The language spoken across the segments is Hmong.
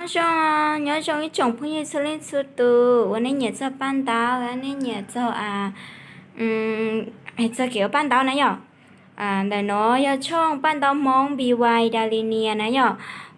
Zoo, nyob zoo ib tsoom phooj ywg txhua leej txhua tus uas nej nyiam txog paj ntaub, nej nyiam txog, txog kev ua paj ntaub na yom. Ntawm no yog tshooj paj ntaub Hmoob B Y Dalinia na yom.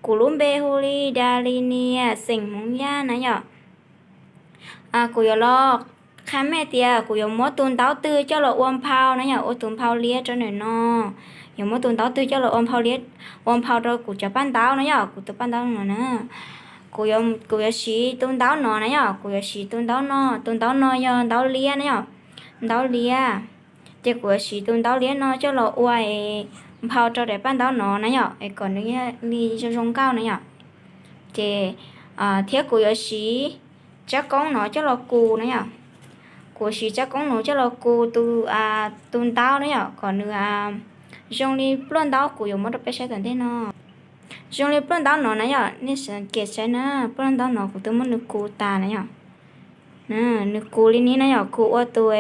Kuv lub npe hu li Dalinia, xeem Hmoob Yaj na yom. Kuv yuav los qha mej tias kuv yuav muab tus ntaub twg coj los ua nphau na yom, ua tus nphau liab rau ntawm no. Yuav muab tus ntaub twg coj los ua nphau liab, ua nphau rau kuv cov paj ntaub na yom, kuv tus paj ntaub no na. Kuv yuav siv tus ntaub no na yom, kuv yuav siv tus ntaub no, tus ntaub no yog ntaub liab na yom, ntaub liab. Ces kuv yuav siv tus ntaub liab no coj los ua nphau rau daim paj ntaub no na yom, es kom nws li zoo zoo nkauj na yom. Ces thiab kuv yuav siv tsab koob no coj los kus na yom. Kuv siv tsab koob no coj los kus tus, tus ntaub na yom, kom nws zoo li pluaj ntaub kuv yuav muab rau peb saib tom ntej no. Zoo li pluaj ntaub no na yom, nej kem saib na, pluaj ntaub no kuv twb muab nws kus tas na yom. Nws kus li ni na yom, kus ua tus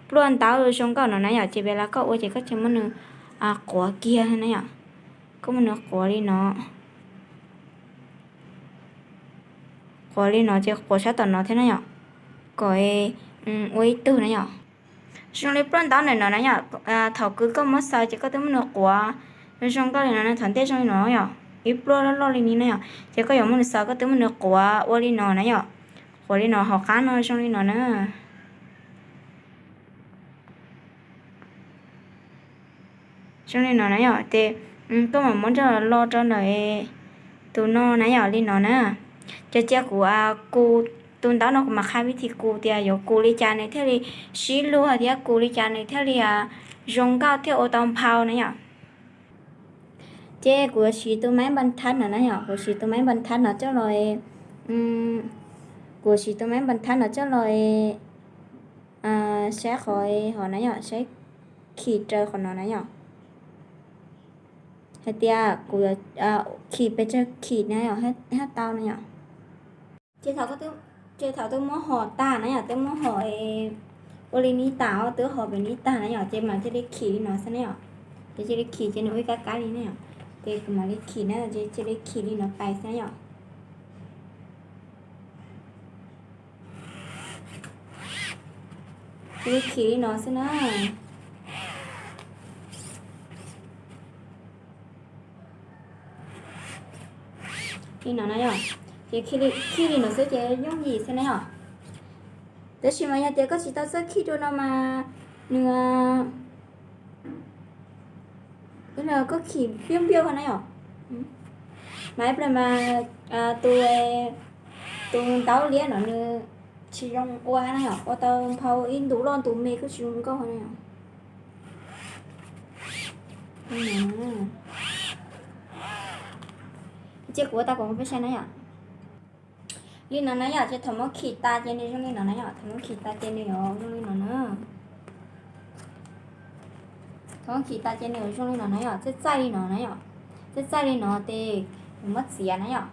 pluaj ntaub zoo nkauj no na yom, ces peb los koj ua ces koj tseem muab nws quav kiag na yom. Koj muab nws quav li no, quav li no ces quav sab tom no thiab na yom, kom ua ib tug na yom. Zoo li pluaj ntaub ntawm no na yom, thaum kws koj muab xaws ces koj twb muab nws quav zoo nkauj li no, thaum ntej zoo li no yom, ib pluaj loj loj li ni na yom, ces koj yuav muab nws xaws, koj twb muab nws quav ua li no na yom, quav li no hauv qab no zoo li no na. Zoo li no na yom, ces koj mam muab nrog lo rau ntawm tus no na yom, li no na. Ces cia kuv kus tus ntaub no, kuv mam qha vib thib kus tias yuav kus li cas nws thiaj li sib luag thiab kus li cas nws thiaj li zoo nkauj thiaj ua tau nphau na yom. Ces kuv yuav siv tus maib npa thab no na yom, kuv siv tus maib npa thab no coj los, kuv siv tus maib npa thab no coj los saib qhov hov na yom, saib khim raws qhov no na yom. Hais tias kuv yuav khim pes tsawg khim na yom, hab tau na yom. Ces thaum twb muab hom tag na yom, twb muab hom ua li ni tas, twb hom pem ni tag na yom, ces mam cia li khim li no xwb na yom. Ces cia li khim ces nws ua ib kab kab li na yom. Ces kuv mam li khim na, ces cia li khim li no pais xwb na yom. Cia li khim li no xwb na. Li no na yom, ces khij li no xwb ces yooj yim xwb na yom. Tab sis mas yog tias koj tsis tau txawj khij dua no mas nws, koj khij npiaj npiaj na yom, mas ib pliag mas tus, tus ntaub liab no nws tsis zoo ua na yom, ua tau nphau ib ntu loj ntu me kuj tsis zoo nkauj na yom. Cia kuv ua tau kom peb saib na yom. Li no na yom, ces thaum muab khim tas ces nws zoo li no na yom, thaum muab khim tas ces nws yuav zoo li no na. Thaum muab khim tas ces nws yuav zoo li no na yom, txaij txaij li no na yom. Txaij txaij li no ces nws muab txiav na yom.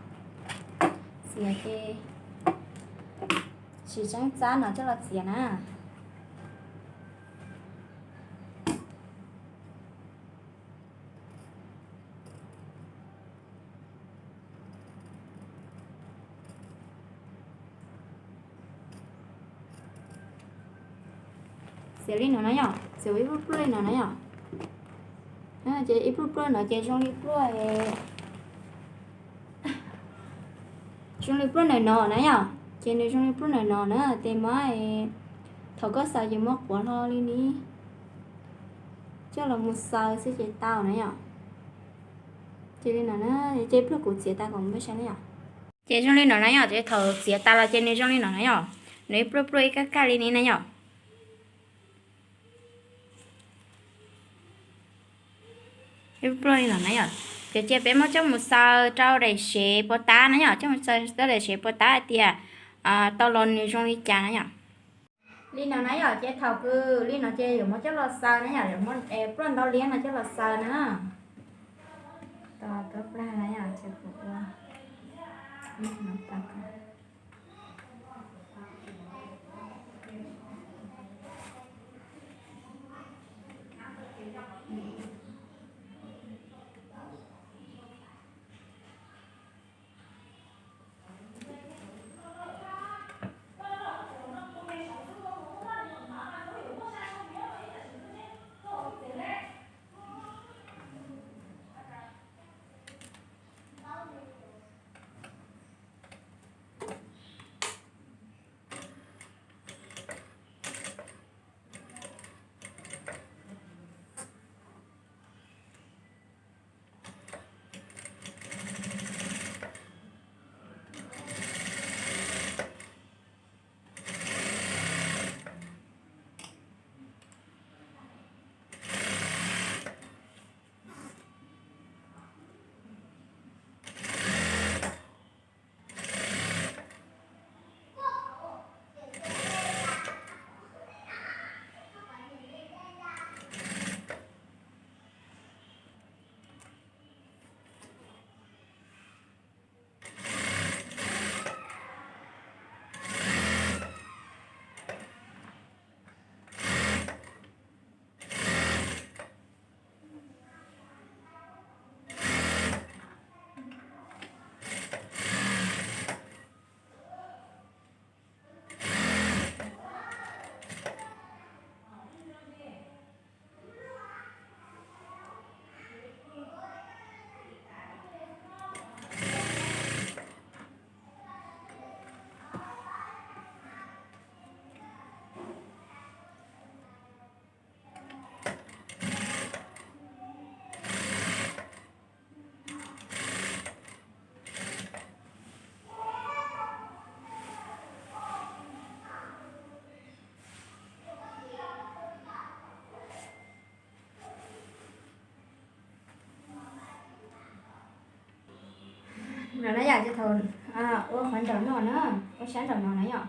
Txiav ces siv tseeb txab no coj los txiav na. Txiav li no na yom, txiav ib pluaj pluaj li no na yom. Ces ib pluaj pluaj no ces zoo li pluaj, zoo li pluaj ntawm no na yom. Ces nws zoo li pluaj ntawm no na, ces muab, thaum koj xaws ces muab quav hlo li ni, coj los mus xaws xwb ces tau na yom. Ces li no na, ces ib pluag kuv txiav tas kom peb saib na yom. Ces zoo li no na yom, ces thaum txiav tas los ces nws zoo li no na yom. Nws ib pluaj pluaj ib kaj kaj li ni na yom. Ib pluaj li no na yom. Ces cia peb muab coj mus xaws rau daim sev puas tab na yom, coj mus xaws rau daim sev puas tab hais tias tau los nws zoo li cas na yom. Li no na yom, ces thaum kws li no ces yuav muab coj los xaws na yom, yuav muab pluaj ntaub liab no coj los xaws na. Tos plag na yom, ces kuv ua No na yom, ces thaum ua qhov nraum no na, ua sab nraum no na yom.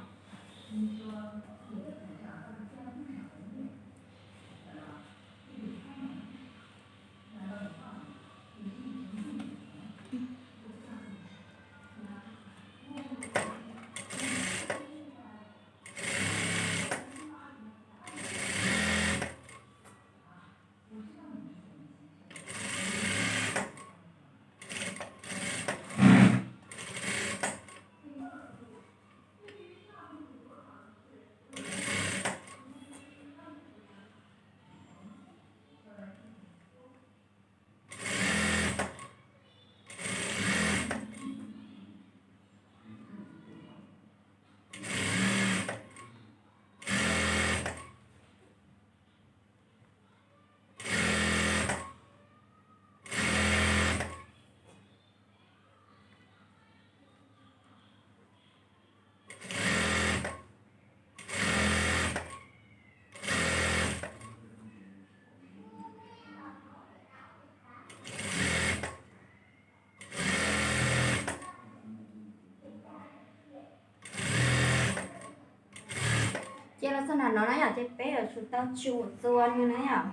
Ces los txog nram no na yom, ces peb yuav tsum tau tsuam txuas no na yom.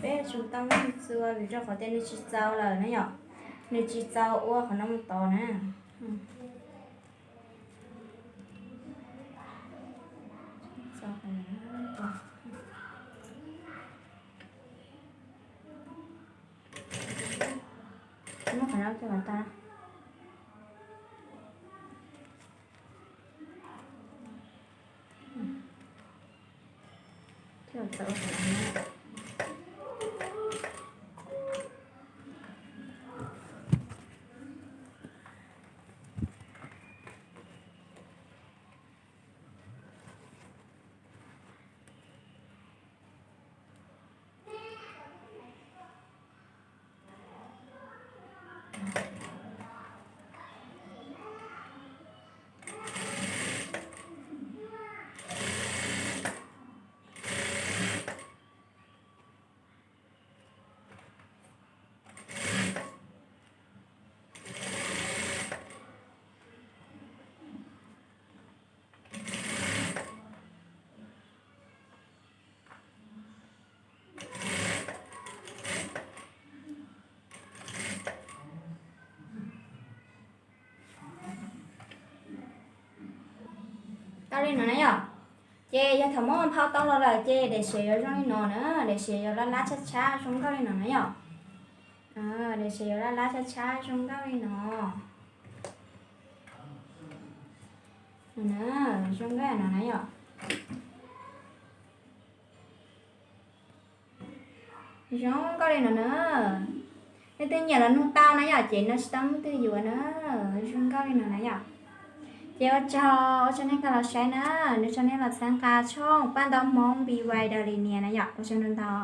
Peb yuav tsum tau muab txuas vim rau qhov tias nws tsis txaus lawm na yom, nws tsis txaus ua qhov no mus tod na. Muab qhov no coj los tag. Tau li no na yom. Ces yog thaum muab phau tau los lawm ces daim siav yuav zoo li no na, daim siav yuav lab lab tshab tshab zoo nkauj li no na yom. Daim siav yuav lab lab tshab tshab zoo nkauj li no. Zoo nkauj no na yom. Zoo nkauj li no na. Nej twb nyiam los nug tau na yom, ces no tsis tau muaj twg yuav na. Zoo nkauj li no na yom. Ces ua tsaug, ua tsaug nej koj los saib na, nws tsaug nej los txhawb nqa tshooj paj ntaub hmoob B Y Delineer na yom, ua tsaug ntau ntau.